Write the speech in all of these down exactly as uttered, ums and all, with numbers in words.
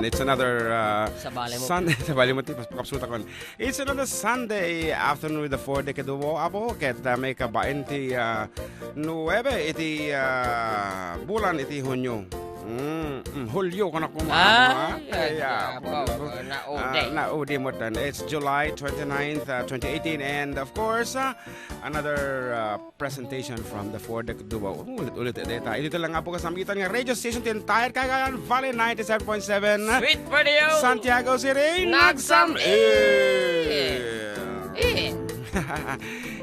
It's another, uh, Sabali mo. Sun-, sabali mo, ti, kapsuta kon. It's another Sunday afternoon with the Four Decade Duo, apo, ket, uh, may kabain ti, uh, nuebe iti, uh, bulan iti Hunyo. Mm, mm, Hulyo, kana ko, Ay, ha? Ay, ay, ah, apo, Hulyo. Naudi. Ah, naudi mo tan. It's July twenty-ninth, uh, twenty eighteen, and of course, uh, another, uh, presentation from the Four Decade Duo. Ulit-ulit, eh, deta. Iti lang nga po kasamitan nga radio station ti entire Cagayan Valley, ninety-seven point seven. Sweet Radio. Santiago City, Nagsam-, Nagsam-, eh. Eh.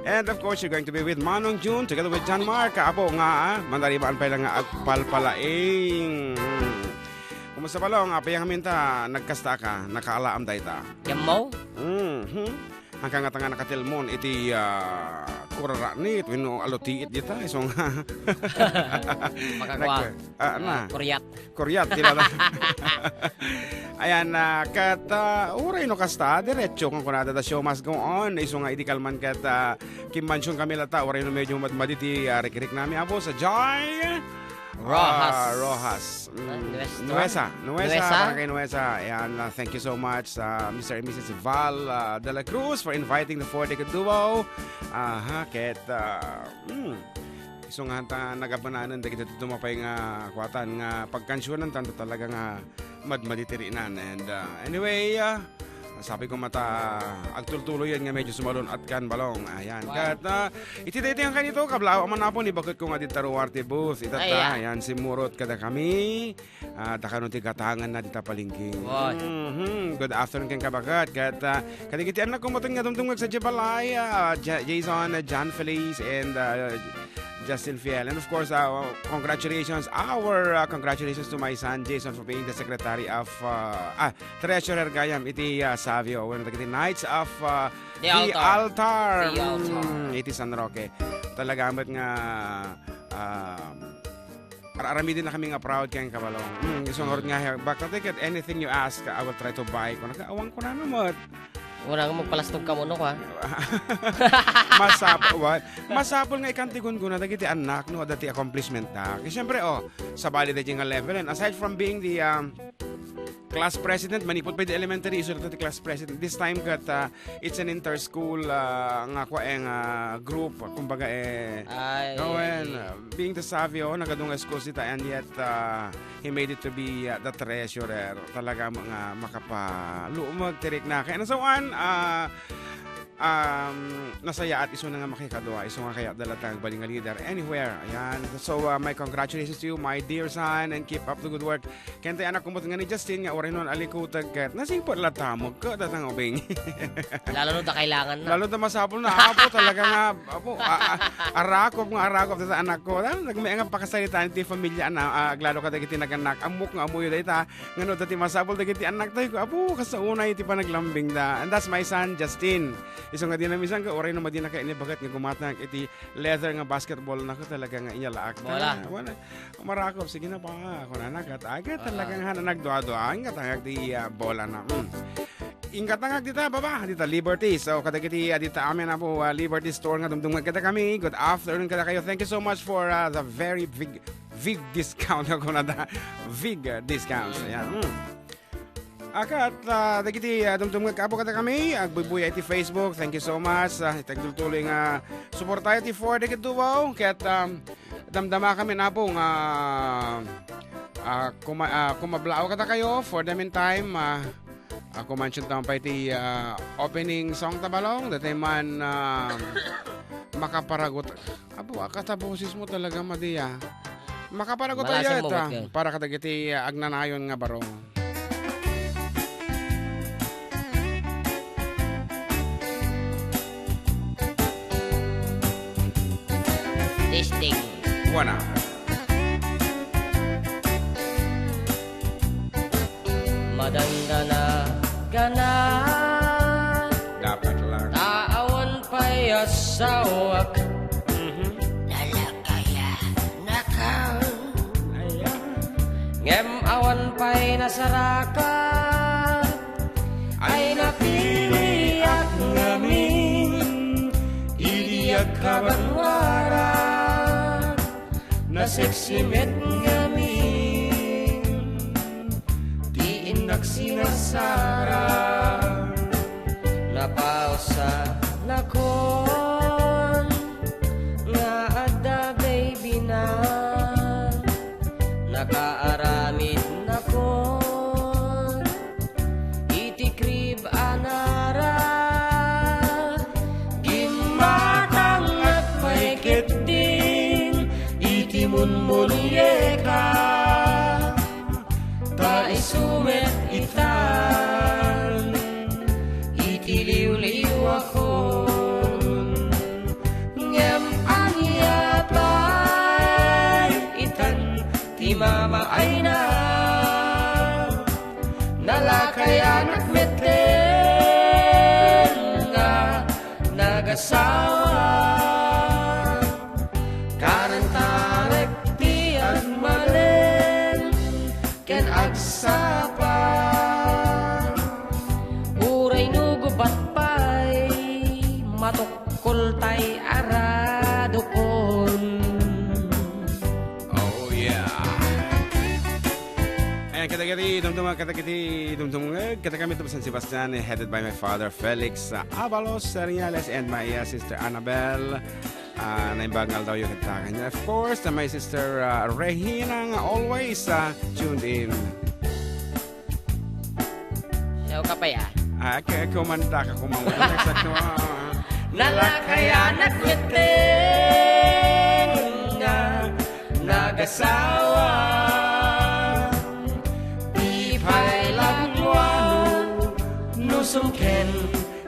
And of course, you're going to be with Manong June together with John Mark. Apo nga, ah, mandaribaan pa lang nga agpalpalaing. Hmm. Kumusta, Balong? Apay nga minta, nagkasta ka, nakaalaam dayta. Yammo? Mhm. Hangkan nga ta nga nakatilmon iti, ah, kurarani, wenno alutiit dita, isu nga. Makakua. Nag-, ah, na. Ah, kuryat. Kuryat, di ba? Ayan, ah, ket, ah, uray no kasta, diretso kang kunada, the show must go on. Isu nga idi kalman ket, ah, kimmansion kami lata, uray no medyo madmadi ti, ah, rikriknami. Apo, sa Joy Rojas. Ah, Rojas. Mm, Ah, Nuestra? Nuesa. Nuesa, Nuesa? Barangay Nuesa. Ayan, ah, thank you so much sa Mister and Missus Val, ah, de la Cruz for inviting the Four Decade Duo. Aha, ket, ah, mm, isu nga ta nagabananan dagiti dumapay nga kuatan nga pagkansionan, tanto talaga nga madmadi ti rinan. And, ah, anyway, ah, sabi ko mata, agtultuloy yan nga medyo sumalun-at kan, Balong. Ayan. Wow. Ket, ah, iti daytoy nga kanito, kablaw man apo ni bakit ko nga dita Ruarte booth. Ita Ay, ta, ah. Ayan, simurot kada kami. Ah, dakano ti gatangan na dita palengke. Wow. Mhm. Good afternoon ken kabakat. Ket, ah, kadagiti anak ko maton nga dumdumngeg sa balay, ah, Ja-, Jason, ah, John Feliz, and, ah, Justin Fiel. And of course, uh, congratulations, our, uh, congratulations to my son, Jason, for being the secretary of, uh, ah, treasurer gayam iti, uh, Savio. Wenno dagiti Knights of, uh, The The Altar. Altar. The Altar. Mm, iti San Roque. Talaga met nga, um, ar-, aramidin na kami nga proud ken kabalong. Mm, isu nga rod nga, bakit, anything you ask, I will try to buy. Kung naka-, awan ko na naman. Wala nga magpalastog ka mo, no, ha? Masap-, what? Masapul nga ikan ti gungguna dagiti anak, no, dati accomplishment da. Kaya siyempre, oh, sabali da nga level. And aside from being the, um, class president, manipud pa the elementary, isu dati class president. This time, kat, uh, it's an inter-school, uh, nga kwa, eh, nga group, kumbaga, eh, Ay. no, when, uh, being the Savio, nagadunga school sita, and yet, uh, he made it to be, uh, the treasurer. Talaga nga makapalumag, tirik na. Kaya nasawan, uh, um, nasayaat isu na nga makikadua, isu nga kaya dalatang bali nga leader anywhere. Ayan. So, uh, my congratulations to you, my dear son, and keep up the good work. Kente anak kumot nga ni Justin nga uray non alikutag ket nasingpet la tamog ka datang ubing. Lalo no da kailangan na. Lalo da masapul na apo talaga nga apo, a-, a-, arakop nga arakop data anak ko. Ah, nagmay nga pakasalitaan ti familia na, ah, aglalo ka dagiti naganak. Ammok nga ammoyo dayta. Ngano dati masapul dagiti anak tayo ko. Apo, kasaunay ti panaglambing da. And that's my son, Justin. Isu nga dinamisan ka, uray no madina ka inibagat nga gumatang iti leather nga basketball na ko talaga nga inyalaak. Wala. Wala. Marakop, sige na pa. Ako na nagat. Aga talaga nga na nagdua-dua. Ang katangag di, ah, bola na. Mm. Ingatangag dita, baba, dita Liberty. So, kadagiti, ah, dita amin apo, ah, Liberty Store nga dumdum nga kita kami. Good afternoon kada kayo. Thank you so much for, ah, the very big, big discount. Ako na da. Big, ah, discounts. Ayan. Mm. Akat, ah, dagiti, ah, dumdum nga kapo kada kami, agbuybuya iti Facebook. Thank you so much. Ah, itagdultuloy nga suportayo ti For the Kid Duo. Ket, um, damdama kami na po nga, ah, kuma-, ah, kumablaaw kada kayo. For the meantime, ah, ah, kumansion taman pa iti, ah, opening song tabalong. Dati man, ah, makaparagot. Apo, akata boses mo talaga, Madia. Makaparagot Malasim tayo mo, ita. Ba't yan? Para kadagiti, ah, agnanayon nga barong. Testing. Wana. Madandana ka na. Dapat lang. Ta awan pay asawak. Mhm. Nalakayanaka. Ayan. Ngem awan pay nasaraka. Ay napiliak ngamin. Idi agkabanwara. Nasiksi met ngamin. Ti inna Sinasara, napausanakon nga adda baby na, nakaaramidnakon iti crib a nara. Gimmatang agpay ketdin iti munmunyeka. Ta isu met itan iti liwliwakon. Ngem ania pay itan ti mamaayna? Nalakayanak metten nga nagasawa. Kanan tarek ti agmalem ken agsapa. Uray no gubat pay, matukkoltay aradukon. Oh, yeah. Ayan, kadagiti dumdumag, kadagiti dumdumag, kadagami to San Sebastian, eh, headed by my father, Felix, uh, Abalos Seriales, and my, uh, sister Annabel. Ah, naimbag nga aldawyo ket ta kaniak. Of course, uh, my sister, uh, Regina nga always, uh, tuned in. Siya ka pa ya? Ah, ke-, kumanta ka kumang-, Nalakayanak metten nga nagasawa. Di pay lagluano, nusum ken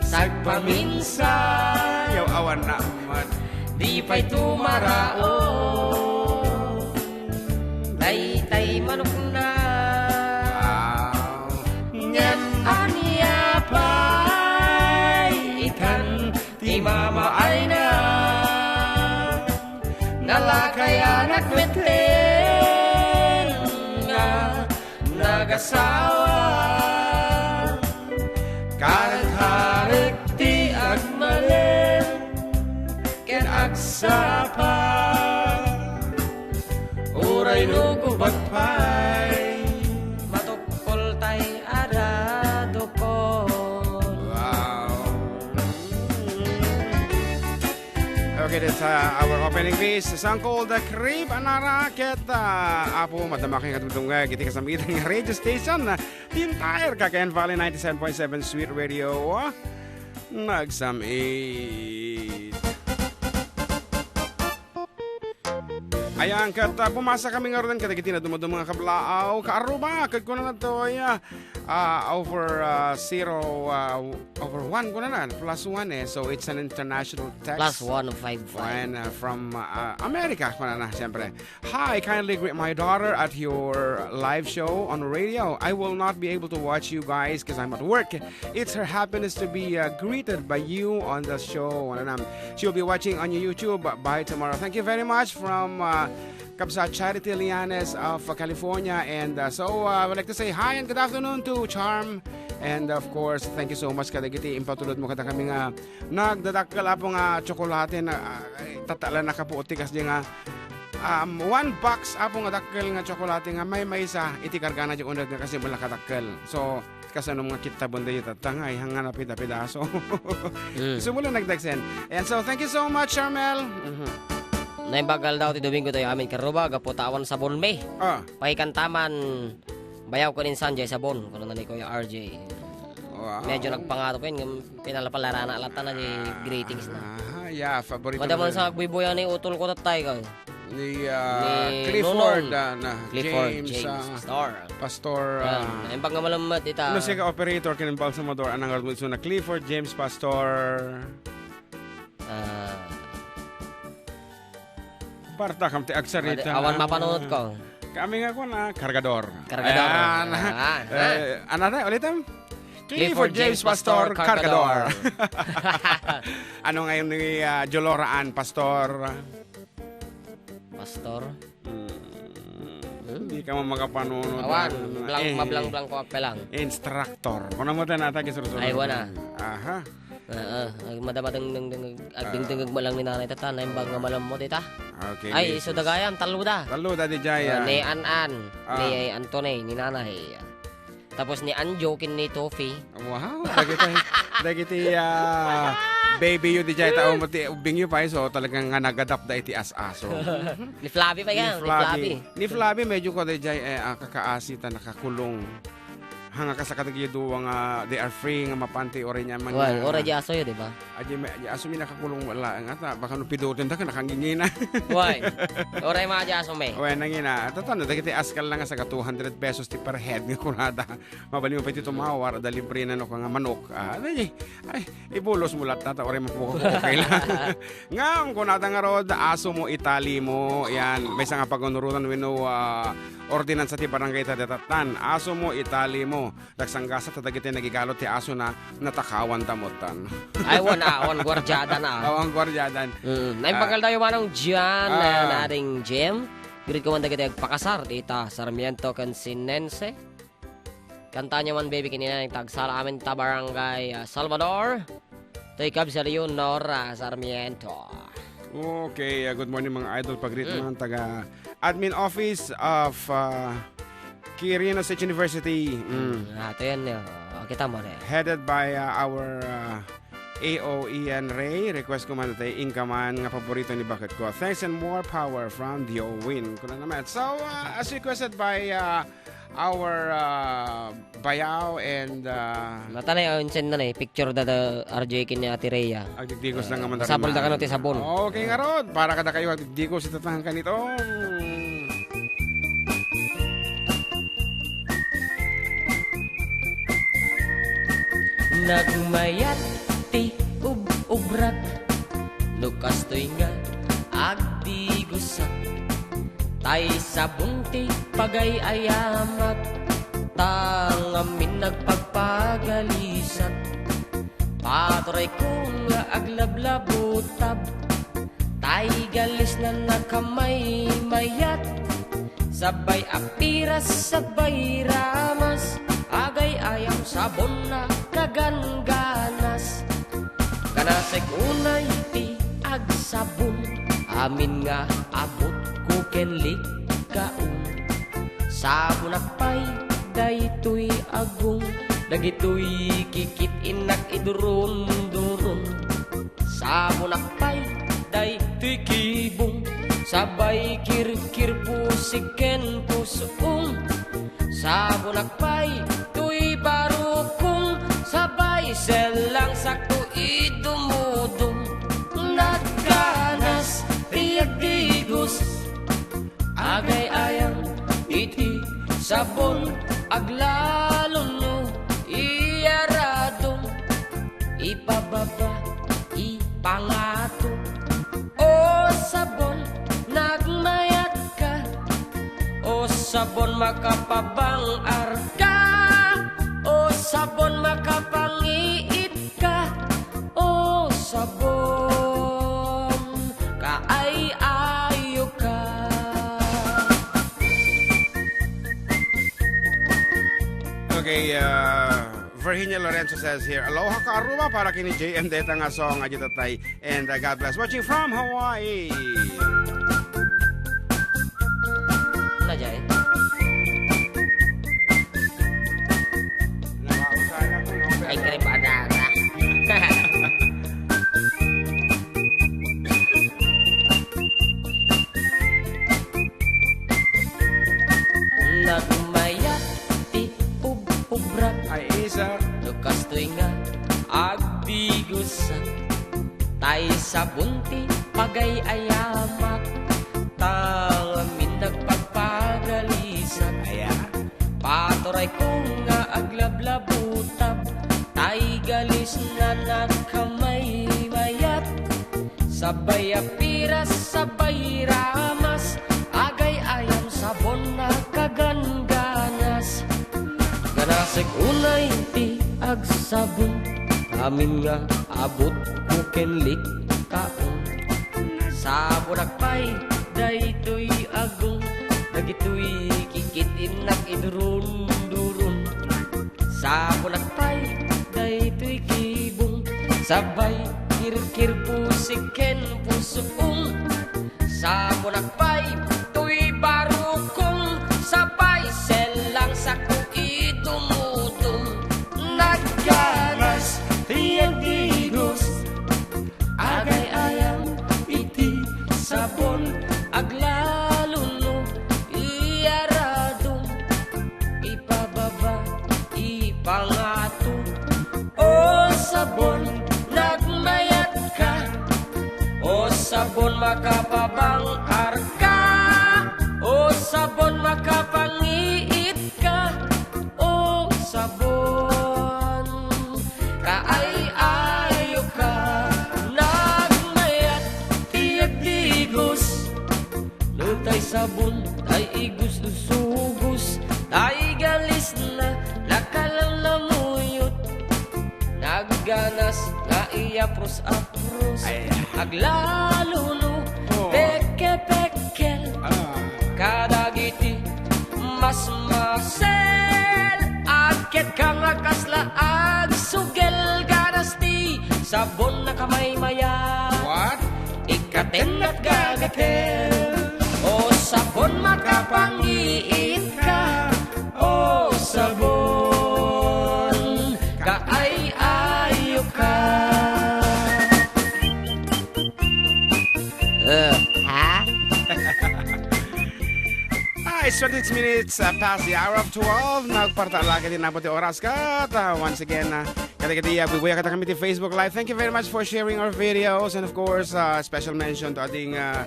sagpaminsa. Yaw, awan na met. Di pay tumaraon daytay manokna. Wow. Ngem ania pay itan ti mamaayna? Nalakayanak metten nga nagasawa. Karkarek ti agmalem ken agsapa. Uray no gubat pay, matukkoltay aradukon. Wow. Okay, that's, uh, our opening piece. Sangkol the Crib, anara ket, uh, Apo, madama kayo katungtungag iti kasamitan nga radio station, uh, the entire Cagayan Valley, ninety-seven point seven Sweet Radio, uh, nagsam-it. Ayan, ket, uh, pumasa kami ngaruden kadagiti nadumaduma nga kablaaw, kaaruba, ket kunana toy, uh, uh, over, uh, zero, uh, over one, kunana, plus one, eh. So, it's an international text. Plus one five five. One, uh, from, uh, America, kunana, siyempre. "Hi, kindly greet my daughter at your live show on radio. I will not be able to watch you guys 'cause I'm at work. It's her happiness to be, uh, greeted by you on the show." Kunana, she'll be watching on YouTube by tomorrow. Thank you very much from, uh, Kabsat Charity Lianes of California. And, uh, so, uh, I would like to say hi and good afternoon to Charm. And of course, thank you so much kadagiti impatulod mo kadakami nga nagdadakkel, Apo, nga tsokolate na, ah, ay, tatala na kapuot ti kasdi nga, um, one box, Apo, nga dakkel nga tsokolate nga maymaysa iti kargana di uneg nga kasi wala kadakkel. So, kasano nga kitta banda ita tangay, hanga na pida-pidaso. Mm. Sumuli nagdagsen. And so, thank you so much, Charmel. Mhm. Naimbag nga aldaw ti Domingo tayo amin karuba, gapu ta awan sabon mi. Ah. Pahikantaman, bayaw ko ninsan, jay sabon, kuno na ni Kuya R J. Wow. Medyo nagpangato ko yun, yung pinalapalarana latta na di greetings na. Ah, yeah, favorito Madamon mo sa yun. Agbuybuya ni utol ko tatay ka. Ni, ah, Ni Clifford, Nonong. Ah, na, Clifford James, James ah, Pastor. Pastor, Yan. Ah, Yung pagkamalamat ita. Ano siya ka operator, kinimbal sa motor, anang armon na Clifford James Pastor. Ah. Parta kam ti agsarita. Awan mapanunot ko. Kami nga ko na, kargador. Kargador. Ayan. Ah, ah. Eh, ano na, ulitin? Clifford James Pastor, kargador. Ano ngayon ni, ah, Jolora Ann, Pastor? Pastor? Hmm. Hmm? Hindi ka man makapanunod. Awan, lang, eh, mablang-blang ko, ape lang. Instructor. Kung naman tayo nata, kisursunod. Ay, wala. Aha. Oo, agmadama deng, deng, deng, agdingdingag mo lang ni nanay tata, naimbag nga malam mo, tita. Okay, Ay, Jesus. Iso dagayam, tallo da. Tallo da, di jay, Ah, ah. Ni An-An, Ah. Ni Anthony, ni nanay. Tapos ni Anjo ken ni Tofi. Wow, dagiti, dagiti, ah, baby yu didiay, ta umot ti ubbing yu pay, so talagang nga nag-adapt da iti as-aso. Ni Flavi pay. Ni Flavi. Ni Flavi, medyo ko didiay, eh, ah, kakaasi ta nakakulong. Hanga kas kadagiti dua nga they are free nga mapan ti uray niya man. Well, nga uray di aso yu, di ba? Adi, may, adi, aso mi nakakulong wala nga ta, baka no pidutin da ka nakangingina. Why? Uray mga di aso mi. Why, nangina. Tatano, dagiti askal lang nga saga two hundred pesos ti per head nga kunada. Mabalin mo pa iti tumawar, da libre na no ka nga manok. Ah, ay, ay, ibulos mo latta, ta uray mo okay lang. Ngam, kunada nga rod, aso mo, itali mo. Yan, may nga paganurutan wenno, ah, ordinansa ti barangay ta detatan. Aso mo, itali mo. Nagsanggasat ta dagiti nagigalot ti aso na natakawan da motan. Ay, wan, ah, wan, guardiada na, ah. Awan guardiadan. Mm. Naimbagal tayo manong Gian, ah, na naring Jem. Greet ko man dagiti agpakasar, dita, Sarmiento ken Sinense. Kanta niya man, baby, kinina, nagtagsala amin ta barangay, ah, Salvador. Toy Cubs, Leon, Nora Sarmiento. Okay, ah, good morning, mga idol. Pag-greet naman, taga admin office of, ah, Quirino State University. Mm. Ah, ito yan, oh. Oh, kita mo rin. Headed by, ah, our, ah, A O Ian Ray. Request ko man tayo, inka man nga paborito ni Bakit Ko. Thanks and more power from Diowin. Kuna naman. So, ah, as requested by, ah, our, ah, Bayaw and, ah, Natanay, oh, insend na na eh. Picture da, da R J ken ni Ate Rhea. Agdigdigos lang naman. Masapul da kano ti sabon. Okay nga rod. Para kada kayo agdigdigos ita tangkan ito. Nagmayat ti ub-, ubrak. No kastoy nga agdigusak, tay sabon ti pagay-ayamak, ta ngamin nagpagpagalisak. Paturay ko nga aglablabutab, tay galisna nakamaymayat. Sabay apiras, sabay ramas, agay-ayam sabon na kagangganas. Kanasek unay ti agsabon, amin nga abut ko ken likkaon. Sabonak pay daytoy agong, dagitoy kikit-innak iduron-duron. Sabonak pay daytoy kibong, sabay kirkir pusik ken pusong. Sabonak pay toy barukong, sabay sellang sakto idumudong. Nagkanas ti agdigos, agay-ayam iti sabon, aglalon no iyaradong. Ipababa, ipangato. O sabon, nagmayat ka. O sabon, makapabang-ar ka. O sabon, makapangiit ka. O sabon, kaay-ayo ka. Okay, uh, Virginia Lorenzo says here, "Aloha ka Aruba para kini J M deta nga song, adyo tatay." And, uh, God bless. Watching from Hawaii. Ano dyan? Ay, karipadara. Nagmayat ti ub-, ubrak. Ay, isa. No kastoy nga agdigusak, tay sabon ti pagay-ayamak, ta ngamin nagpagpagalisak. Aya. Paturay ko nga aglablabutab, tay galis na nakamaymayat. Sabay apiras, sabay ramas, agay-ayam sabon na kagangganas. Ganasek unay ti agsabon, amin nga abut ko ken likkaon. Sabonak pay daytoy agong, dagitoy kikit-innak iduron-duron. Sabonak pay daytoy kibong, sabay kirkir pusik ken pusong. Sabonak pay toy barukong, sabay sellang sakto iti Ay igus-usugos, ay galisna, nakalanamuyot. Nagganas nga iyapros-apros, Ay. aglaluno, Oh. peke-pekel. Ah. Kadagiti masmasel, agket ka nga kasla agsugel, ganas ti sabon na kamaymaya. What? Ikkaten at gagaten. O sabon, makapangiit ka. O sabon, kaay-ayo ka. Uh, ha? Ah, it's twenty-six minutes, uh, past the hour of twelve. Nagparta lang iti napot ti oras kat, uh, once again, uh, kadagiti, uh, buybuyatta kami ti Facebook Live. Thank you very much for sharing our videos. And of course, uh, special mention to ating, uh,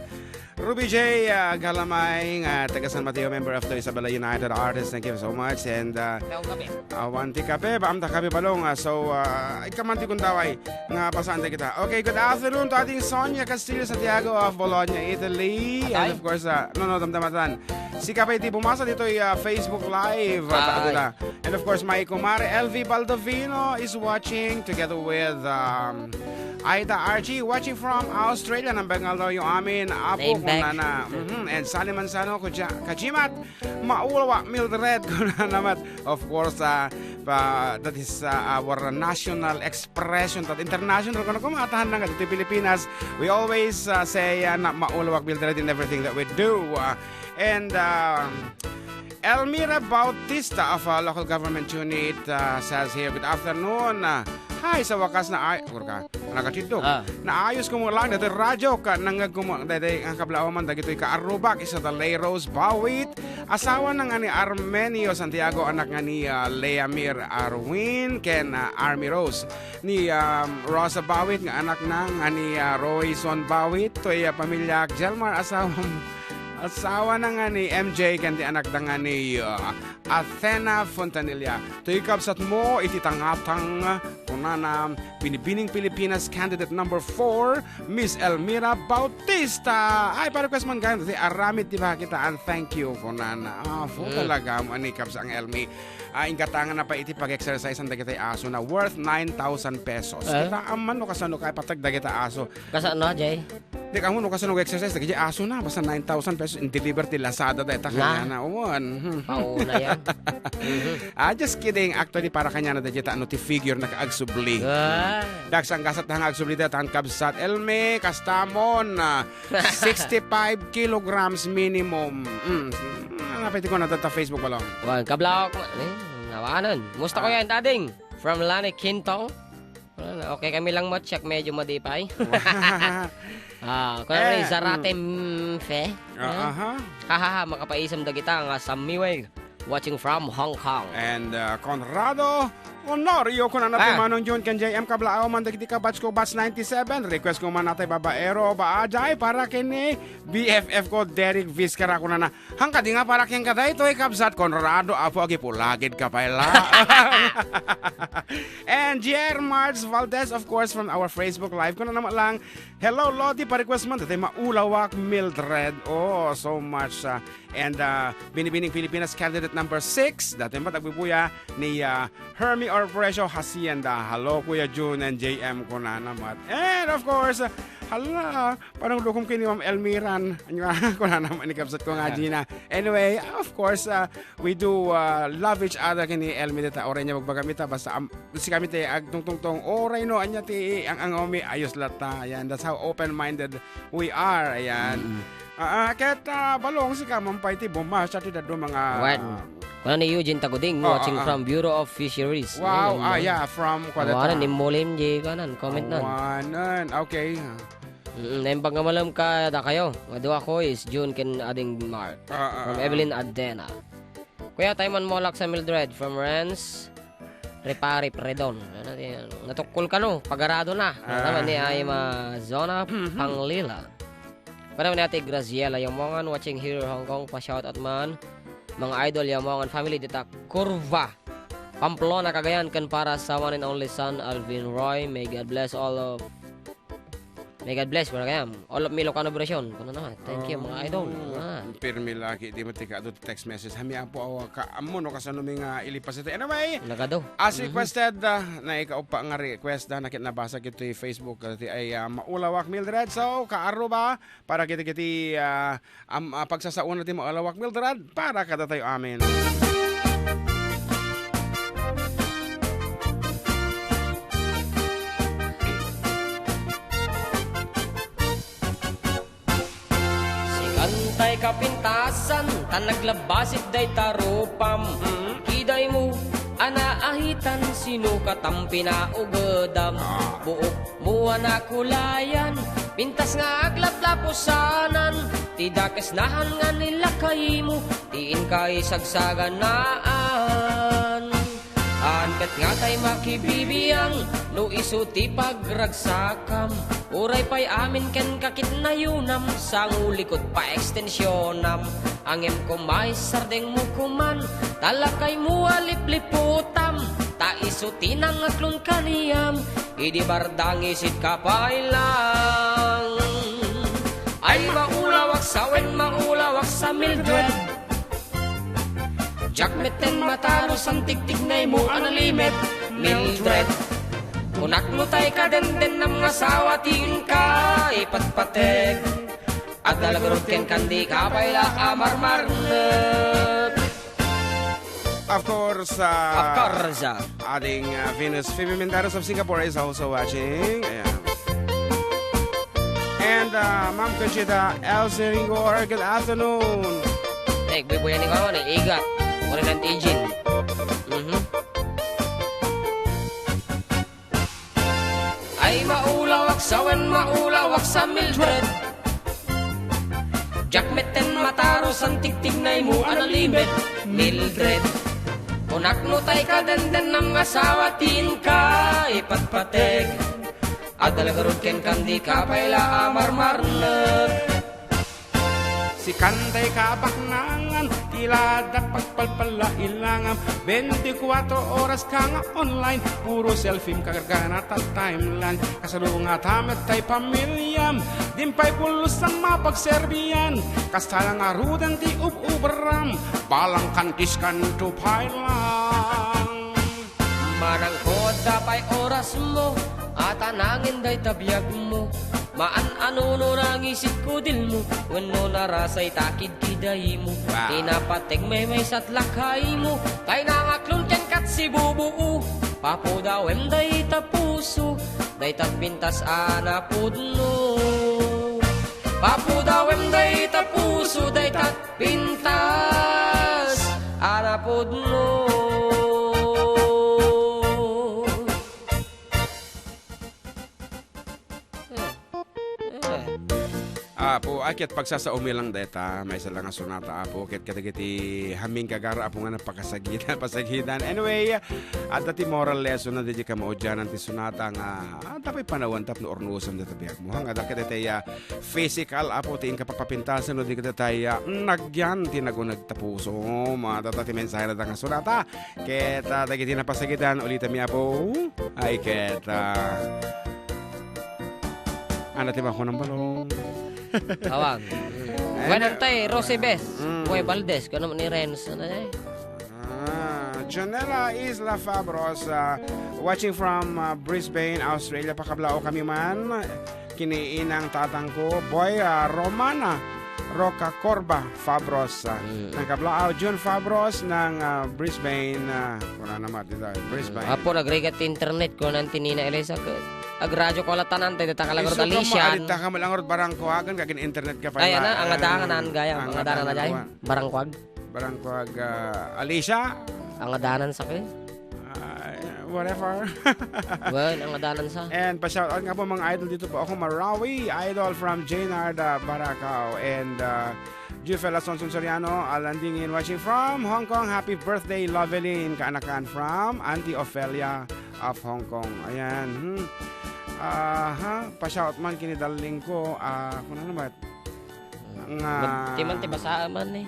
Ruby J, uh, Galamay, uh, taga San Mateo, member of the Isabela United Artists. Thank you so much. And, uh, Daw kape. Awan ti kape, baam ta kape balong. Ah, so, ah, ay, kaman ti gundaway nga pasaan ta kita. Okay, good afternoon to ating Sonia Castillo Santiago of Bologna, Italy. And Atay. of course, ah, no, no, damdamatan. Sika pay ti bumasa ditoy, ah, Facebook Live, ah, ta-, Ay. ta-, And of course, my kumare L V Baldovino is watching together with, um, Aida Archie watching from Australia. Nang Bengal daw yung amin. Apo Name kung back. nana. Mhm. And Sally Manzano, Kuja-, Kajimat, Maulawa, Mildred, kunana met. Of course, uh, uh, that is, uh, our national expression, that international, kung kumatahan na nga dito Pilipinas, we always, uh, say, uh, na maulawa, Mildred, in everything that we do. Uh, and, um, Elmira Bautista of, uh, local government unit, uh, says here, "Good afternoon. Uh, hi, sa wakas na ay," kurka, nakatidog. Ah. Naayos ko mo lang, dito radyo ka, nangag ko mo, dito ang kablaoman, dagito ka arubak, isa ta Lay Rose Bawit, asawa na nga ni Armenio Santiago, anak nga ni, ah, Leamir Arwin, ken, ah, Army Rose. Ni, um, Rosa Bawit nga anak na nga ni, ah, Royson Bawit, to iya pamilya, Jelmar, asawa, asawa na nga ni M J, ken ti anak da nga ni, ah, Athena Fontanilla. To ikabsat mo iti tangatang, kunana, Binibining Pilipinas candidate number four, Miss Elmira Bautista. Ay, pa-request man gayam, ti aramid ti bakitaan. Thank you, kunana. Ah, fu Mm. talaga, manikabs ang Elmi. Ah, inggatangan na pa iti pag-exercise ang dagitay aso na worth nine thousand pesos. Ah? Kita aman no kasano kay patag dagita aso. Kasano, Jay? Di ka mo no kasano exercise, dagiti aso na, basta nine thousand pesos in deliver ti Lazada dayta Na? kanyana. Uwan. Hmm. Pauna yan. Mhm. Ah, just kidding. Actually, para kanyana dagita ano ti figure na kaagsubli. Ah. Dagsang gasat nga agsubli dayta ang kabsat. Elmi, kastamon, ah, sixty-five kilograms minimum. Mm. Ang apay ti ko na data Facebook balong. Wan, kablak. Eh, nawanan. Musta Ah. ko yan, Tading? From Lani Quintong. Wala na. Okay kami lang, Mot. Siak medyo madipay. Ah, kung ano Eh, yung Zarate, mm. mm, fe? Ah, Eh? aha. Hahaha, makapaisam dagita nga Samiway. Watching from Hong Kong. And, uh, Conrado Honorio, kunana ti Ah. Manong Jun, ken J M Kablaaw, man dagiti kabatch ko, batch ninety-seven. Request ko man natay babaero, ba, ajay, para kini B F F ko, Derek Vizcarra, kunana. Hangkadi nga para kenka daytoy, kabsat Conrado, apo, agipulagid ka pay la. And Jer Marz Valdez, of course, from our Facebook Live. Kuna naman lang, "Hello, Lodi, pa-request man, dati maulawak, Mildred." Oh, so much, ah. And, ah, Binibining Pilipinas candidate number six. Dati mo tagbubuya ni, ah, Hermie Orfresio Hacienda. Hello, Kuya Jun and J M, kuna naman. And of course, hala, parang lukom kini Ma'am Elmiran. Anya, kuna naman ni kabsat ko nga, Ah. Gina. Anyway, of course, ah, we do, ah, love each other kini Elmi dita. Oray niya magbagam ita, basta am-, si kami ti agtungtungtong. Oray no, anya ti ang, ang omi, ayos lata. Ayan, that's how open-minded we are. Ayan. Mm. Ah, ah, ket, ah, balong si kamang pay ti bumas, ti dadu mga Wen. Kuna ni Eugene Taguding, Ah, watching ah, ah. from Bureau of Fisheries. Wow, Ayan, ah, ayan. yeah, from Kuala Awanan, Tang. Immolim, di kanan, comment nan. Awanan, okay. Mm, naimbag nga malam ka, da kayo. Nga dua ko is June ken Ading Mark. Ah, ah, From ah. Evelyn Adena. Kuya, tayo man molak sa Mildred. From Renz, Repari, Predon. Ano yan? Natukol ka, no? Pagarado na. Ano Ah. naman ni Ay Mazona Mhm. Panglila? Para ni Ate Graziela Yamongan, watching here, Hong Kong, pa-shout out man. Mga idol, Yamongan family, dita Curva, Pamplona, Cagayan, kan para sa one and only son, Alvin Roy. May God bless all of May God bless, kuna kayam. All of me, Ilocano version. Kuna naman. Thank you, mga idol. Oh, ah. Pirmi lagi, di mo tika adu text message. Hami apo, awa ka, amo no kasano mi nga ilipas ito. Anyway, nagado. As requested, ah, na ikaupa nga request da, nakit nabasa kito Facebook, ah, ti ay, ah, Maulawak Mildred. So, kaaruba, para kiti, kiti, ah, am-, ah, pagsasauna ti Maulawak Mildred, para kadatayo amin. Sikan tay kapintasan, ta naglabasit dayta rupam. Mm. Kidaymo, a naahitan, sino katam pinaugedam? Ah. Buok mo a nakulayan, pintas nga aglaplapusanan, ti dakes nahan nga nilakaymo, ti inka isagsaganaan. Haan ket nga tay makibibiang, no isu ti pagragsakam. Uray pay amin ken kakitnayunam, sangulikot pa extensionam. Ngem koma isardengmo koman, ta lakaymo a lipliputam. Ta isu ti nangaklon kaniam, idi bardangisit ka pay lang. Ay, maulawak sa wen, maulawak sa Mildred. Diak metten matarus, antigtignaymo a nalimed, Mildred. Kunak no tay kadendennam nga asawa ti inka ipatpateg. Adda la garud kenka, dika pay la a marmarnek. Of course, uh, Of course, uh, ating, uh, Venus Phoebe Mentares of Singapore is also watching. Ayan. And, uh, Ma'am Conchita L. Seringor, good afternoon. Eh, bubuyan ni Kawan, eh, Iga. Wala ng Tijin. Mhm. Ay, maulawak sa wen, maulawak sa Mildred. Diak metten matarus, antigtignaymo a nalimed, Mildred. Kunak no tay kadendennam nga asawa ti inka ipatpateg. Adda la garud kenka, dika pay la a marmarnek. Sikan tay kabaknangan, ti la adda pagpalpalla ilangam. Bentikuatro oras ka nga online, puro selfiem ka garganata timeline. Kasalungat met tay pamiliam, din pay pulos a mapagserbian. Kasta la ngaruden ti ub-ubram, balang kantis kanto pay lang. Manang ko adda pay orasmo, a tanangen dayta biagmo. Maan a no nangisit kudilmo, wenno narasay ta kidkidaymo. Wow. Ti napateg maymaysa ti lakaymo, tay nangaklon kenka ti sibubuo. Papudawem dayta puso, dayta pintas a napudno. Papudawem dayta puso, dayta pintas a napudno. Eh. Eh. Apo, ay, ket pagsasaomi lang dayta, maysa lang nga sonata, Apo, ket kadagiti hamming gagara, Apo, nga napakasagidan, pasagidan. Anyway, adda ti moral lesson na daydi kamaudianan ti sonata nga, ah, tapay panawen tapno urnosen dayta biagmo. Hangada kadayta, ah, physical, Apo, ti inka papapintasen, no di kadayta, ah, nagyan ti naguneg ta pusom. Adda ti mensahe na da nga sonata. Ket, ah, dagiti napasagidan, ulitem, Apo. Ay, ket, ah, ano ti makunang balong? Awang. Mm. Ay, Wen na- tay, Rosy Bes. Mm. Kuya Valdez, kano ni Renz, ano eh? Ah, Janela Isla Fabros, ah, watching from, ah, Brisbane, Australia. Pakablaaw kami man. Kini inang tatangko, Boy, ah, Romana Roca Corba Fabros, ah, Mm. ng Kablaaw, June Fabros ng, ah, Brisbane, ah, wala naman, dito, Brisbane. Apo, nagrigat ti internet ko, nan tinina Elisa, ke-, agradyo ko alatanan, tayo takalagor Isu ka Alician. Maalita ka malangor, barangkuagan, kagin internet ka pa Ay, na, ana, eh, angadanan gayam, ang angadanan na angadanan gayam. Barangkuag. Barangkuag, ah, Alicia. Angadanan sa ke. Ah, whatever. Well, angadanan sa. And pa-shoutout nga po, mga idol, dito po ako, Marawi, idol from Jaynard, ah, Baracao, and, ah, Jufel Asuncion Soriano, Alandingin, watching from Hong Kong. Happy birthday, Lovelyn, kaanakan from Auntie Ophelia of Hong Kong. Ayan, hmm. Aha, pa-shout man kini darling ko, ah, kung ano ba? Nga Ti man ti basaan man eh.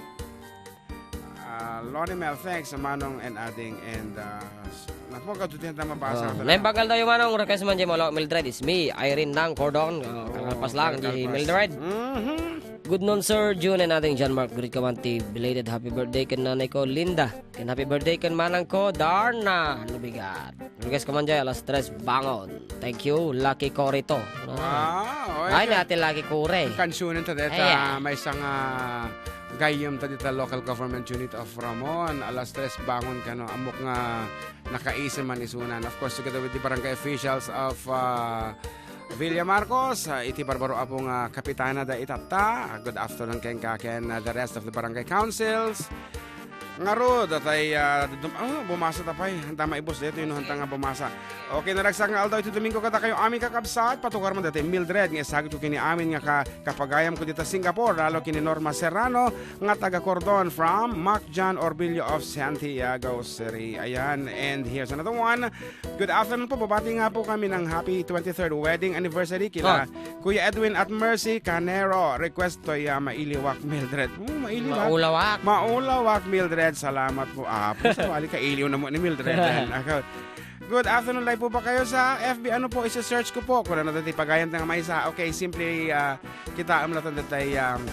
Ah, Lonnie Mel, thanks, Manong and Ading, and, ah, s-, Napo, kadutin ta mabasa. Oh, ta naimbag aldaw, manong, request man diay Molo Mildred, is me, Irene Nang Cordon. Oh, oh, kalpas lang, diay Mildred. Mhm. Good noon, Sir June and Ading John Mark. Greet ko man ti belated happy birthday ken nanay ko, Linda. Ken happy birthday ken manang ko, Darna. Ano bigat? Request ko man diay, alas tres, bangon. Thank you, Lucky Corito. Ah. Wow, ay, ay, na ti Lucky Kore. Kansionen ta deta, ay, ah, maysa nga gayyem ta dita local government unit of Ramon. Alas tres, bangon kano. Ammok nga nakaisem man isunan. Of course, together with the barangay officials of, uh, Villa Marcos, uh, iti barbaro a pung, uh, kapitana da itatta. Uh, good afternoon kenka ken, uh, the rest of the barangay councils. Ngarud, datay, uh, dum-, oh, bumasa ta pay. Hanta maibus daytoy no hanta nga bumasa. Okay, naragsak nga aldaw iti Domingo kadakayo amin, kakabsat. Patugar man dati Mildred nga isagutko ken ni amin nga ka-, kapagayamko dita Singapore, lalo ken ni Norma Serrano nga taga Cordon from Mac John Orbillo of Santiago City. Ayan, and here's another one. Good afternoon po. Babati nga po kami ng happy twenty-third wedding anniversary kila, oh, Kuya Edwin at Mercy Canero. Request toy, ah, Mailiwak Mildred. Oh, Mailiwak. Maulawak. Maulawak Mildred. Salamat po. Ah, po, sa wali kailiw na mo ni Mildred. Ako. Good afternoon, live po ba kayo sa F B? Ano po, isi-search ko po. Kuna na dati pagayam nga maysa. Okay, simply, ah, kita am natin datay, um,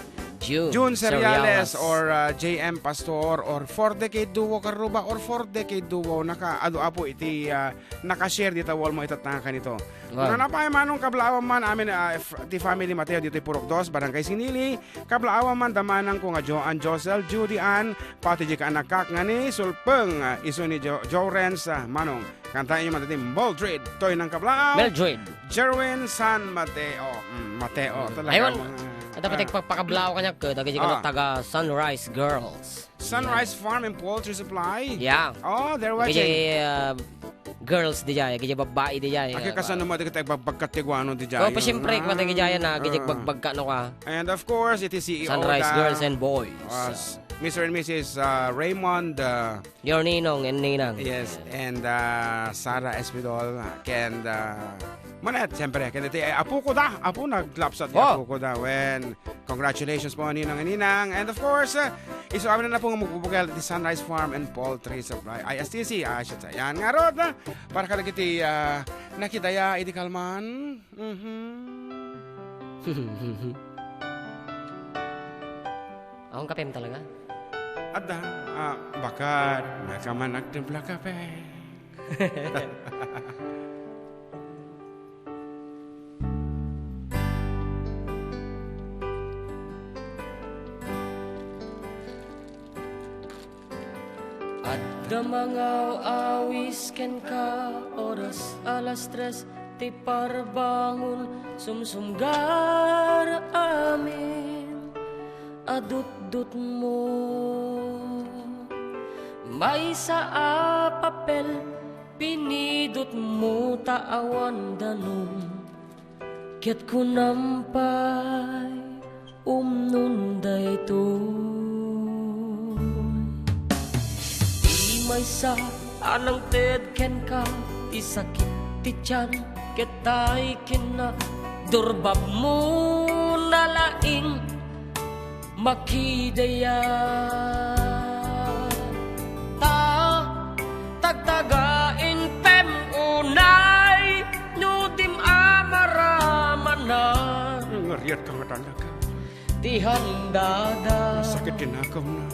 June, June Cereales, Cereales or, uh, J M Pastor or Four Decade Duo, Karuba, or Four Decade Duo, nakaadu apo iti, uh, nakashare dita wall mo itatta nga kanito. Wow. Kuna na pay, manong, kablaawan man amin, uh, f-, ti family Mateo ditoy Purok Dos, Barangay Sinili, kablaawan man da manang ko nga Joan, Josel, Judy Ann, pati di ka anakak nga ni Sulpeng, uh, isu ni Jo-, Jorens, uh, manong. Kantaenyo man dati, Mildred, toy nang kablaaw. Mildred. Jerwin San Mateo. Mm, Mateo, mm, talaga. Ayun. Mga, ah. Dapat pagpakablaaw kaniak, eh, dagiti, ah, taga Sunrise Girls. Sunrise, yeah, Farm and Poultry Supply? Yeah. Oh, they're watching. Dagiti, ah, girls diay, dagiti babbai diay. Agi, ah, kasano mo dagiti bagbagkat ti guano diay? Oh, pa, siyempre, ah, kumata diay na, dagiti, ah, bagbagkat no ka. And of course, iti C E O Sunrise da, Girls and Boys. Ah, s-, Mister and Missus, ah, Raymond, ah, Your ninong and ninang. Yes, and, uh, Sarah Espidol, uh, ken, uh, Manette, siyempre, ken iti, eh, apo ko da, apo, naglapsat ni, oh, apo ko da. Wen, congratulations po, ninong and ninang. And of course, uh, isu amin na po nga magbubukel ti Sunrise Farm and Poultry Supply, I S T C, ah, siya, yan. Ngarud, uh, para kadagiti, uh, nakidaya, idi kalman. Mhm. Ang kapem talaga? Adda, ah, bakat, may ka man nagtimpla kape. Adda mangaw-awis kenka, oras alas tres ti parbangon, sumsumgar amin a dutdutmo. Maysa a papel, pinidutmo ta awan danum. Ket kunam pay, umnon daytoy. Ti maysa a nangted kenka ti sakit ti tian, ket tay kinna, durbabmo na laing makidaya. Ta tagtagain pem unay no dim amaramanan. Ngariat ka nga talaga. Ti handada. Sakit ti nakawna.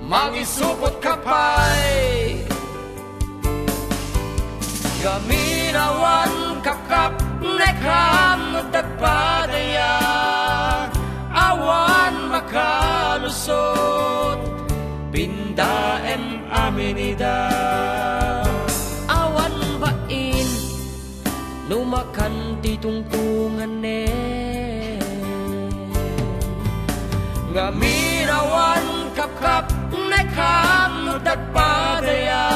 Mangisupot ka pay. Ngamin awan kapkapnekam dagpadaya, awan makalusot, pindaem amin ida. Awan bain no makan ti tungtunganen. Ngamin awan kapkapnekam dagpadaya,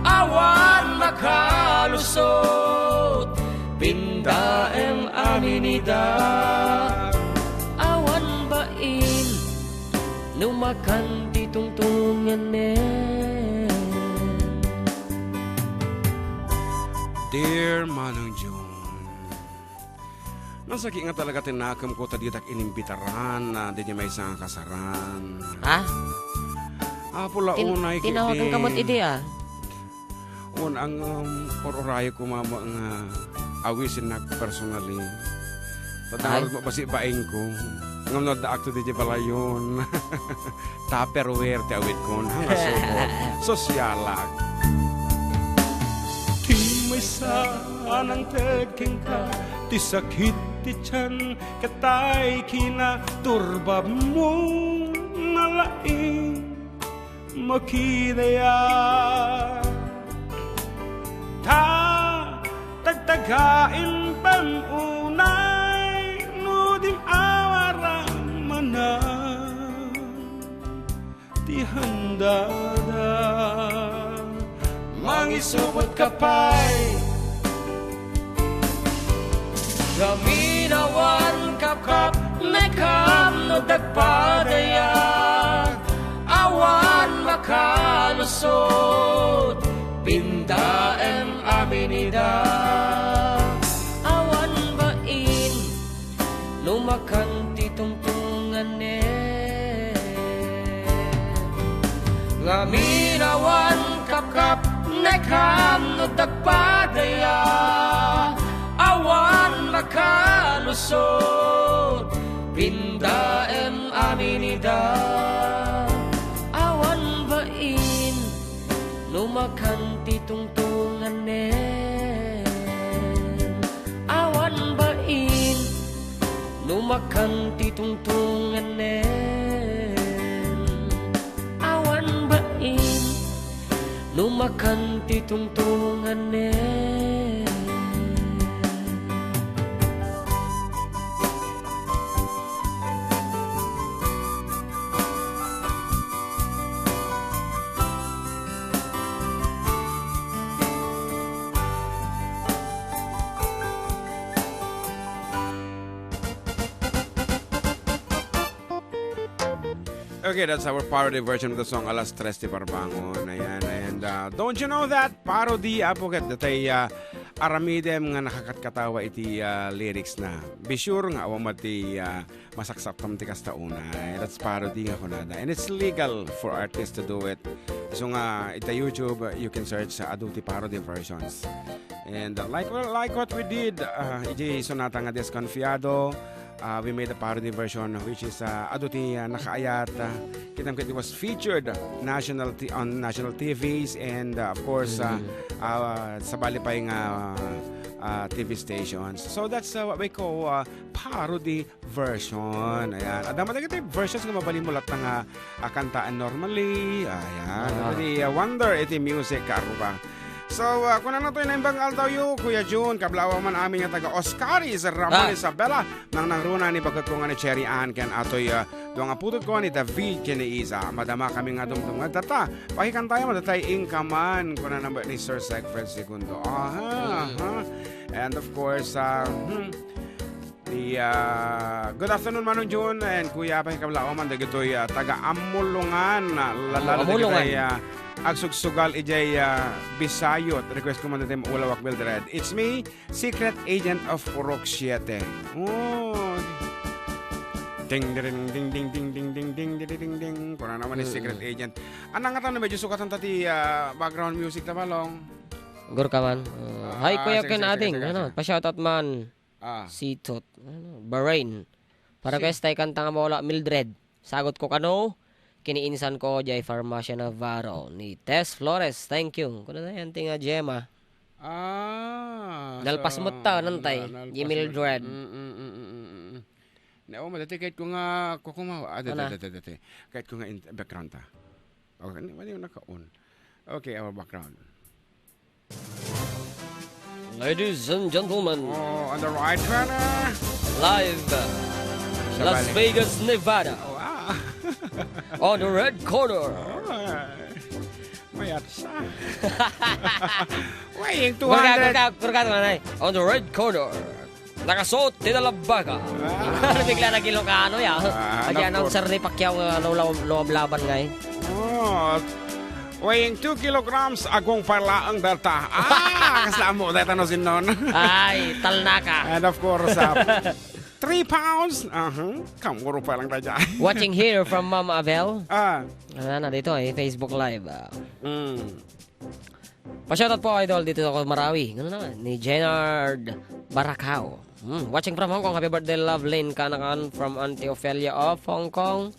awan makalusot, pindaem amin ida. Awan bain no makan ti tungtunganen. Dear Manong June, nasaki nga talaga ti nakemko ta ditak inimbitaran, ah, daydi maysa nga kasaran. Ha? Apo la. Tin-, unay ket tinawagan ka met idi, ah. Ang, um, or-orayo ko, mama, nga awisennak personally. Ay. Tadangarot mo basi baing ko. Ngem no adda akto di balayon. Tupperware ti awit kon. Hanga subo. Sosyalak. Ti maysa a nangted kenka, ti sakit ti tian, ket tay kinaturba mo, nalaing makidaya. Ta tagtagaem pay unay no dim awaran manen ti handada. Mangisupot ka pay. Ngamin awan kapkapnekam no dagpadayag, awan makalusot, pindaem amin ida. Awan bain, lumakan ti tungtunganen. Ngamin awan kapkapnekam no dagpadaya, awan makalusot, pindaem amin ida. Awan bain, lumakan ti tungtunganen. Awan bain, lumakan ti tungtunganen. Awan bain, lumakan ti tungtunganen. Okay, that's our parody version of the song Alas Tres ti Barbangon. Ayan, and, uh, don't you know that? Parody, apo, ket datay, uh, aramidem nga nakakatkatawa iti, uh, lyrics na. Be sure nga awan met ti, uh, masaksaktam ti kasta unay. That's parody nga kunada. And it's legal for artists to do it. So nga, ita YouTube, uh, you can search sa adu ti parody versions. And, uh, like, like what we did, uh, iti sonata nga Desconfiado, uh, we made a parody version, which is, uh, adu ti, uh, nakaayat, uh, kitam ket it was featured national t-, on national T Vs and, uh, of course, uh, Mm. uh, sabali pay nga, uh, T V stations. So that's, uh, what we call, uh, parody version. Ayan. Adda man dagiti versions nga mabalinmo latta nga, ah, kantaen normally. Ayan. Ah. Iti, ah, wonder iti music, karuba. So, ah, kunana toy naimbag nga aldawyo, Kuya Jun, kablaaw man amin nga taga Oscaris, Ramon, Ah. Isabela, nangnangruna ni bagekko nga ni Cherry Ann, ken atoy, ah, dua nga putotko ni David ken ni Iza. Madama kami nga dumdum nga data. Pakikantayo mo datay Inkaman, kunana met ni Sir Segfred Segundo. Aha, Mm. aha. And of course, ah, hmm, Di, ah, good afternoon, Manong Jun and Kuya Apay, kablaaw man dagitoy, ah, taga Amulongan, ah, lalalo Amulongan. Dagitoy, ah, agsugsugal idiay, ah, Bisayot. Request ko man ditoy Maulawak Mildred. It's me, Secret Agent of Purok Siete. Oh. Ding, ding, ding, ding, ding, ding, ding, ding, ding, ding, ding, ding. Kuna naman ni Mm-mm. Secret Agent. Anang nga tano, medyo sukatan ta ti, ah, background music ta, Balong. Gurka man. Uh, Ah, hi, Kuya sige, Ken sige, sige, Ading. Sige, Ano, sige. Pa-shoutout man. Ah. Sitot, ano, Bahrain. Para Si- kesta ikanta nga Maulawak Mildred. Sagot ko kano, kiniinsan ko, jay Farmacia Navarro, ni Tess Flores. Thank you. Kuna na yan, tinga Gemma. Ah, Nalpas so, mo ta, nantay, na-, nalpas di mo. Mildred. Mm, mm, mm, mm, mm, mm. Na, oh, madati, kahit ko nga, kukumawa. Ah, dati, Ana? Dati, dati. Kahit ko nga in-, background ta. Okay, hindi, hindi yung naka-on. Okay, our background. Ladies and gentlemen, Oh, on the right corner. Live, Sa Las balik. Vegas, Nevada. Oh, ah. On the red corner. Oh, mayat siya. Weighing Kurka, two hundred. Kurka, kurka naman ay. On the red corner. Nakasuot ti dalabaka. Ah. Bigla naging Ilocano, ya. Ah, Adi of announcer course. Ni Pacquiao, uh, lo-, lo-, luwab laban ngay. Oh, weighing two kilograms, agong parlaang dalta. Ah, kasla mo, deta no sinnon. Ay, talnaka. And of course, uh, three pounds. Uh-huh. Kamuro pa lang tayo. Watching here from Ma'am Abel. Ah. Ano na dito eh, Facebook Live. Ah. Mm. Pa-shoutout po, idol, dito ako Marawi. Ano naman? Ni Jenard Baracao. Hmm, watching from Hong Kong. Happy birthday, love, Lynn Kanakan from Auntie Ophelia of Hong Kong.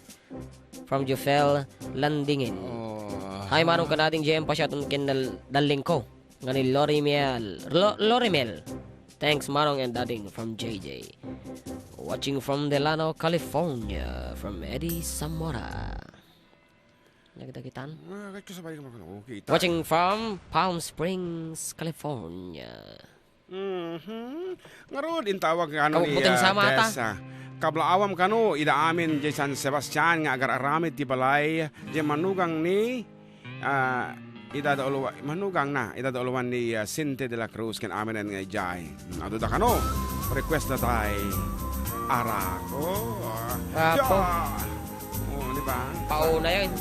From Jufel Landingin. Oh. Hi, Manong ken Ading J M, pa-shoutout ken dal-, darling ko. Nga ni Lorimel. Lo-, Lorimel. Thanks, Manong and Ading from J J. Watching from Delano, California, from Eddie Zamora. Nagdagitan? Ah, kahit kasabay ka makano. Okay, ta- Watching from Palm Springs, California. Mhm. Ngarud, intawag nga ano ni, Kabubuting ah, sama ata. Des, ah, kablaawam kano, ida amin di San Sebastian nga agar-aramid ti balay, di manugang ni, ah, ida da uluwa-, manugang na, ida da uluan ni, ah, Sinte de la Cruz, ken amin nga ijay. Hmm, adu da kano, request da tay Arako. Ah, Apo. Ja! Oh, di ba? Pauna yan.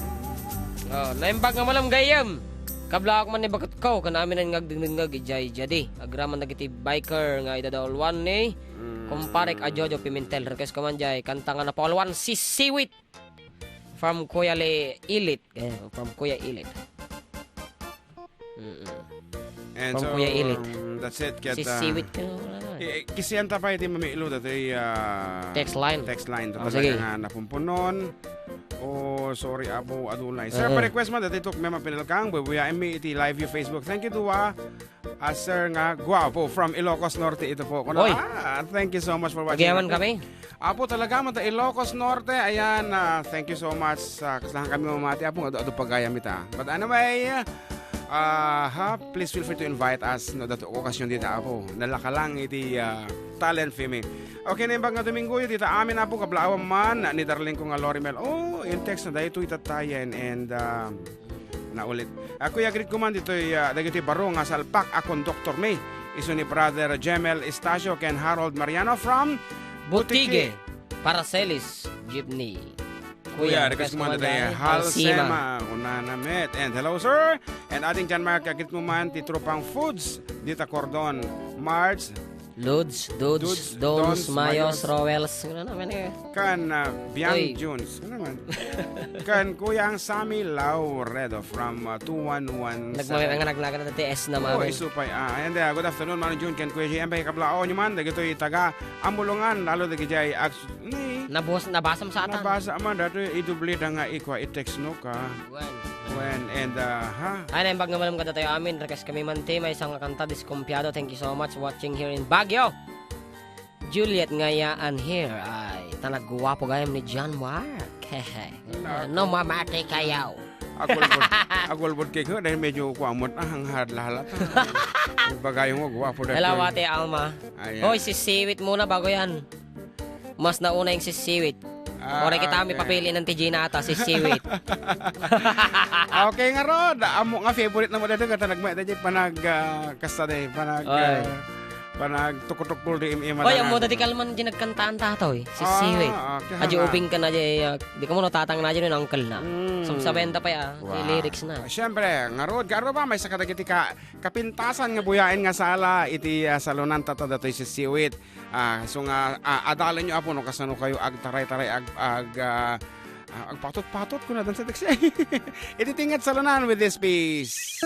Oh, naimbag nga malam gayam. Kablaawak man ni baketko, ken amin nga agdengdengngeg ijay jadi. Agraman dagiti biker nga ida da uluan ni Mm. Kumparek a Jojo Pimentel. Request ko man jay, kanta nga napauluan, Sisiwit. From Kuya Le-, Ilit. Eh, from Kuya Ilit. Mm-mm. And From so, Kuya Ilit. um, that's it. Ket, uh, Sisiwit ka, wala na. Eh, kisian ta pa iti mamiilo datoy, ah, Text line. Text line. Oh, Talaga sige. nga napumpunon. Oh, sorry, Apo, adunay. Sir, Uh-uh. pa-request man, dati tuk, may mapinalkang, bubuyain mi iti live view Facebook. Thank you, Dua. Ah, sir nga, guwapo, from Ilocos Norte, ito po. Kuno, Oy. ah, thank you so much for watching. Agyaman kami. Apo, talaga man ta Ilocos Norte. Ayan, ah, thank you so much. Ah, kaslahan kami mamati, Apo, nga adu-, adu pagayam ita. But anyway, ah, ha, please feel free to invite us, no, dato okasyon dita, Apo. Nalaka lang iti, ah, talent fee mi. Okay, naimbag nga Domingo, dita amin, Apo, kablaawam man, ni darling ko nga Lorimel. Oh, in text na daytoy tatayen, and, ah, naulit. Ah, kuya, greet ko man ditoy, ah, dagitoy baro nga salpak a konduktor mi. Isu ni Brother Jemel Estacio ken Harold Mariano from Butiki. Butiki. Paracelis Jeepney. Kuya, Kuya, request request mo mo man dyan, tayo. Hal Alcima. Sema, unana met. And hello, sir. And ating John Mark, greet mo man ti Tropang Foods, dita Cordon, March. Lods, Dods, Dudes, Dons, Dons, Mayos, Mayos. Rowells. Ano naman eh? Kan, ah, Biang Uy. Jones. Ano naman? Kan Kuyang Sammy Lauredo from, ah, two one one seven. Nagmamay-, nagmamay-, nagmamay-, T S na Oh, mami. Isupay. Ah, and, ah, good afternoon, Manong Jun. Kan Kuya J M, kablaawam man. Dagitoy taga Amulongan, lalo dagiti ay aks-, ni Nabos-, nabasam sa atan. Nabasa man, datoy idubli da nga ikwa, i-text no ka. Wen. Wen, and, ah, ha? Ay, naimbag nga malam kadatayo amin. Request kami man ti maysa nga kanta, Desconfiado. Thank you so much watching here in Baguio. Juliet Ngayaan here. Ay, ta nagguwapo gayam ni John Mark. Hehe. Nako. No, mamati kayo. Agulbod, agulbod kay ko, dahil medyo kuamot na, ang hadlahalat. Bagay mo, guwapo na Hello, to. Ate Alma. Ayan. Hoy, sisiwit muna bago yan. Mas nauna yung sisiwit. Ah, Ore kita, okay. May papili ng T G na ata, sisiwit. Okay, nga rod. Amo nga favorite na mo dito, kata nagmay, dito, panag, ah, kasta de, panag, Oy. ah, panag tukutukul di im-, ima Oy, na amo nga. Dati kalman di nagkantaan tatoy, sisiwit. Ah, okay, Aji nga. Ubing ka na di, ah, di ka mo natatang na di, no, uncle na. Mm. Sumsabenta pa ya, Wow. lyrics na. Ah, siyempre, nga rod, garo ba, may sakadagiti ka, kapintasan nga buyain nga sala, iti, ah, salunan tata datoy sisiwit. Ah, so nga, ah, adalen yo, Apo, no, kasano kayo agtaray-taray, ag-, ag-, ah, ah, agpatot-patot ko na dan sa taxi. Iti tinget sa lanan with this piece.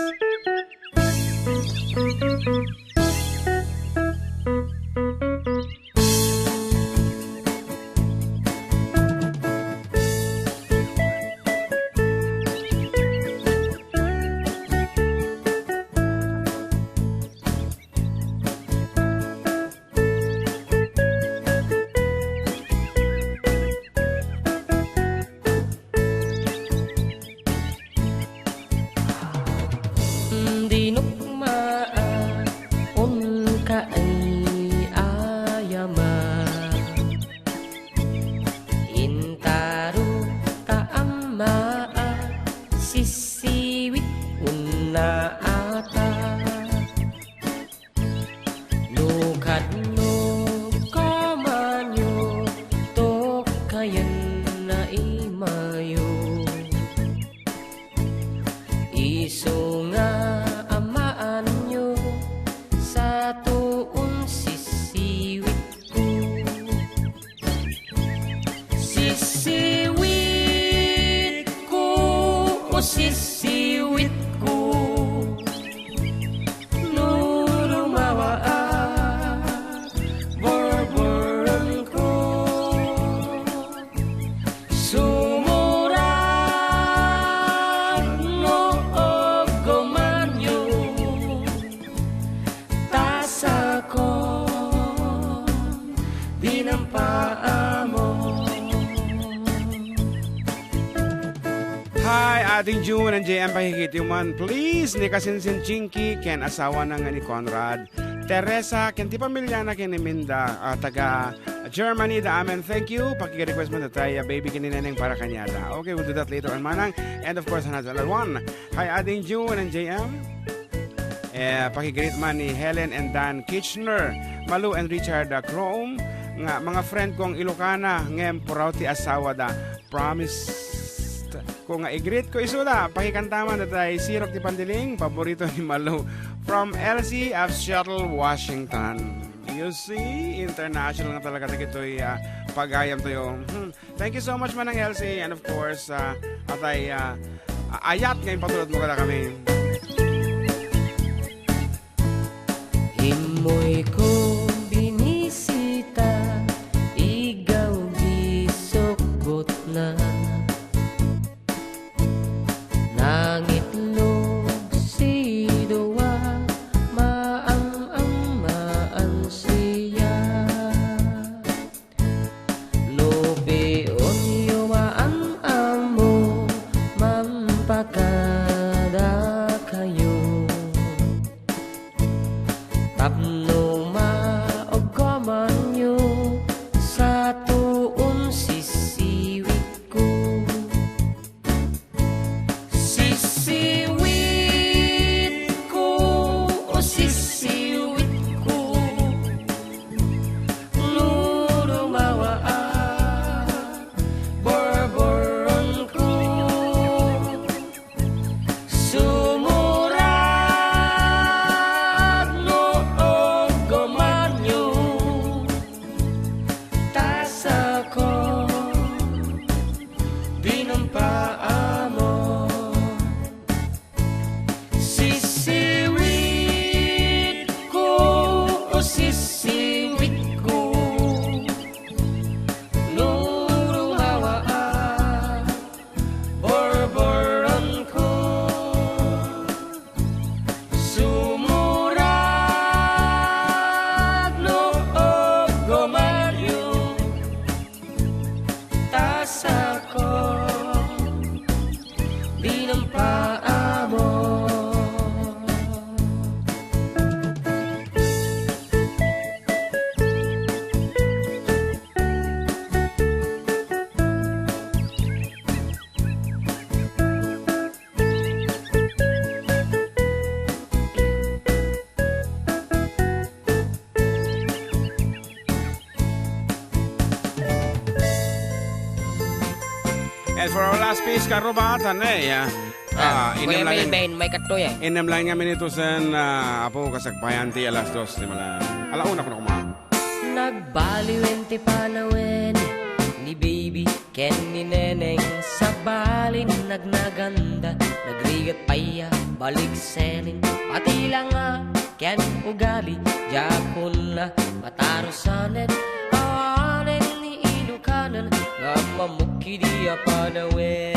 Dinukmaa, unka ay ayama. Intaro ta ammaa, sisiwit unna ata. No kadno kamanyo, tokkayen na imayo. Isu nga amaanyo, satoon sisiwitko. Sisiwitko, o sisiwitko. Ating June and J M, pakigrityo man, please, ni Kasinsin Chinky ken asawana nga ni Conrad. Teresa, ken ti pamiliana ken ni Minda, ah, taga Germany da amin. Thank you. Paki-request man tayo, ah, Baby ken ni Neneng para kaniada. Okay, we'll do that later on, manang. And of course, another one. Hi, Ading June and J M. Eh, pakigreet man ni Helen and Dan Kitchener, Malu and Richard, ah, Chrome, nga mga friend kong Ilocana, ngem puraw ti asawa da. Promise ko nga i-greet ko isuda. Pakikanta man daytay Sirok ti Pandiling, paborito ni Malu. From Elsie of Seattle, Washington. You see, international nga talaga dagitoy, ah, pagayam tayo. Hmm. Thank you so much, Manang Elsie. And of course, ah, atay, ah, ayat nga impatulod mo kada kami. Immoy ko binisita, igawdi sukot na. Nangitlog si Dua, maam-ammaan siya. No pion yo maam-ammo, mampakada kayo. Tapno maugkomanyo sa tuon sisiwit ko. Sisiwit ko, o sisiwit ko. No rumawa a borboron ko. Sumurag no ugkomanyo, ta sako, binampaammo. Sisiwit ko, o sisiwit ko. No rumawa a borboron ko. Sumurag no ugkomanyo, ta sako, binampaammo. And for our last piece, karubatan, eh, ah, ah, Kuya inem lang Melvin, may katto, eh. Inem lang nga minuto sen, ah, apo, kasagpayan ti alas dos, di mala. Ala una ko na kuma. Nagbaliwen ti panawen ni Baby ken ni Neneng, sabalin nagnaganda, nagrigat pay a baliksenin, pati langa ken ugali, diakon a matarusanen, awanen ni Ilokanan nga mammukki di a panawen.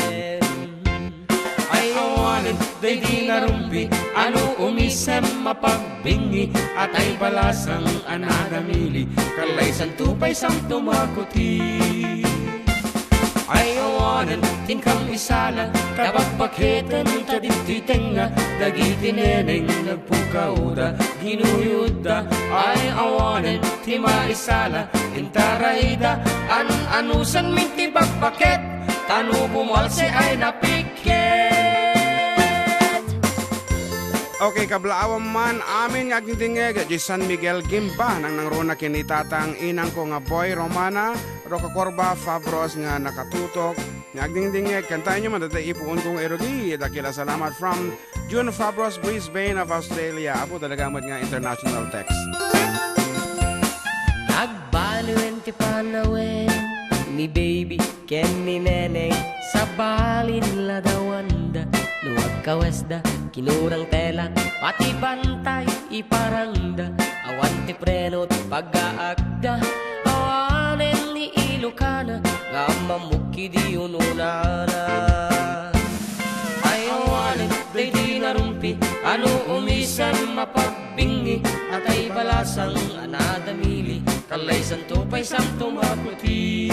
Ay awanen, daydi narumpi, ano umisem mapagbingi, atay balasang a nadamili, kallaysanto pay santo makuti. Ay awanen, tinkam isala, kabakbaketen ta ditoy tengnga, dagiti neneng nagpukawda, ginuyodda. Ay awanen, ti maisala, intarayda, an-anusanmin ti bakbaket, tano bumalse ay napik. Ket. Okay, kablaawan man amin nga agdingdingngeg, di San Miguel Gimba, nangnangruna ken ni tatang inangko nga Boy Romana, Roca Corba, Fabros nga nakatutok, nga agdingdingngeg, kantaenyo man dayta ipuonko nga irugi, dakila salamat from June Fabros, Brisbane of Australia. Apo, talaga met nga international text. Nagbaluen ti panawen ni Baby ken ni Neneng, sabalin ladawanda no agkawesda, kinurang tela, pati bantay iparangda, awan ti preno ti paggaakda, awanen ni Ilokana nga mammukki di unonana. Ay awanen daydi narumpi, ano umisan mapagbingi, atay balasang a nadamili, kallaysanto pay santo makuti.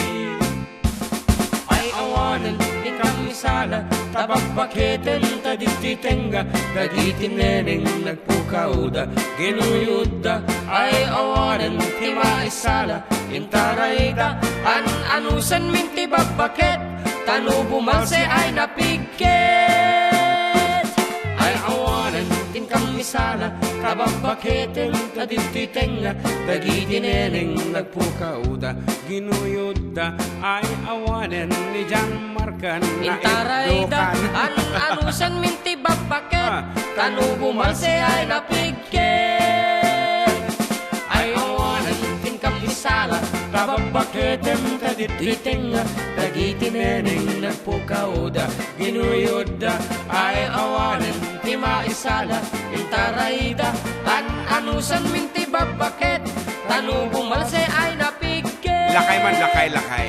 Ay awanen ti kamisala, Tababbaketen ta ditoy tengnga, dagiti neneng nagpukawda, ginuyodda, ay awanen ti maisala, intarayda, an-anusanmin ti babbaket, ta no bumalse ay napigket. Ay awanen ti inkam isala, tababbaketen ta ditoy tengnga, dagiti neneng nagpukawda, ginuyodda, ay awanen ni Jan Markan. Intarayda, an-anusanmin ti babbaket, ah, ta no bumalse ay napigket. Ay awanen ti inkam isala, tababbaketen ta ditoy tengnga, dagiti neneng nagpukawda, ginuyodda, ay awanen ti maisala, intarayda, an-anusanmin ti babbaket, ta no bumalse ay napigket. Lakay man, lakay, lakay.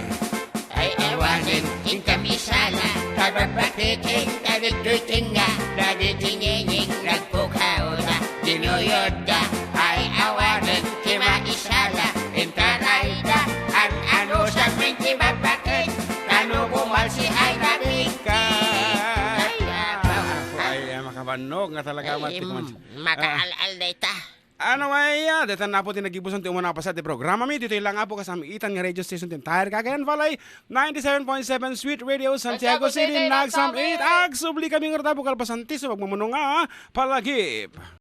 Ay awanen inkam isala, tababbaketen ta ditoy tengnga, dagiti neneng nagpukawda, ginuyodda, ay awanen ti maisala, intarayda, an-anusanmin ti babbaket, ta no bumalse ay napigket. Ay, abaw. Ay, ay, makabannog nga talaga, ay, matikman. Mm, makaal-al dayta. Ano nga iya? Deta na po ti nagibusan ti umuna a paset ti programami. Ditoy lang nga po kasamitan nga radio station ti entire Cagayan Valley. Ninety-seven point seven Sweet Radio, Santiago City, nagsam-it. Agsubli kami nga rudabo kalpasan ti subagmamano nga palagip.